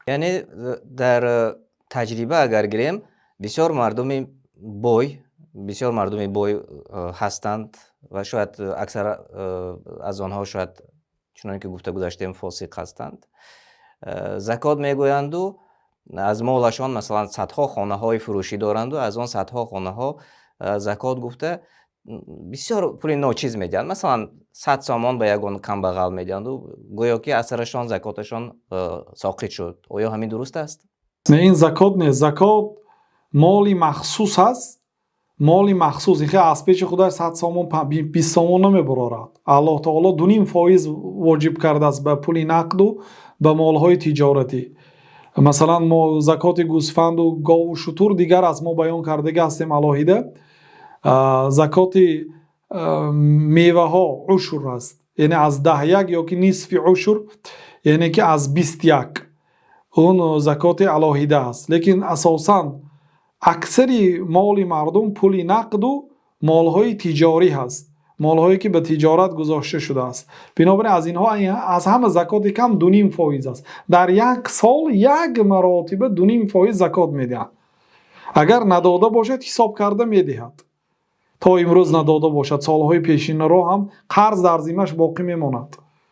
Яъне дар таҷриба агар гирем, бисёр мардуми бой ҳастанд ва шояд аксар аз онҳо шояд, чуноне ки гуфта гузаштем, фосиқ ҳастанд. Закот мегӯянду аз молашон, масалан, садҳо хонаҳои фурӯшӣ доранду аз он садҳо хонаҳо закот гуфта бисёр пули ночиз медиҳанд. Масалан, 100 сомон ба ягон камбағал медиҳанду гӯё ки аз сарашон закоташон соқит шуд. Оё ҳамин дуруст аст? Не, ин закот нест. Закот моли махсус аст, моли махсус. Ихе аз пеши худаш 100 сомон, 20 сомон намебарорад. Аллоҳ таоло 2,5% воҷиб кардааст ба пули нақду ба молҳои тиҷоратӣ. Масалан, мо закоти гӯсфанду гову шутур дигар аст, мо баён кардагӣ ҳастем алоҳида. Закоти меваҳо ушур аст, яъне аз 10 як ё ки нисфи ушур, яъне ки аз 21. Он закоти алоҳида аст. Лекин асосан аксари моли мардум пули нақду молҳои тиҷорӣ ҳаст, молҳое ки ба тиҷорат гузошта шудааст. Бинобар ин аз инҳо аз ҳама закоти кам 2,5% аст. Дар як сол як маротиба 2,5% закот медиҳад. Агар надода бошад, ҳисоб карда медиҳад. То имрӯз надода бошад, солҳои пешинаро ҳам қарз дар зиммаш боқӣ мемонад.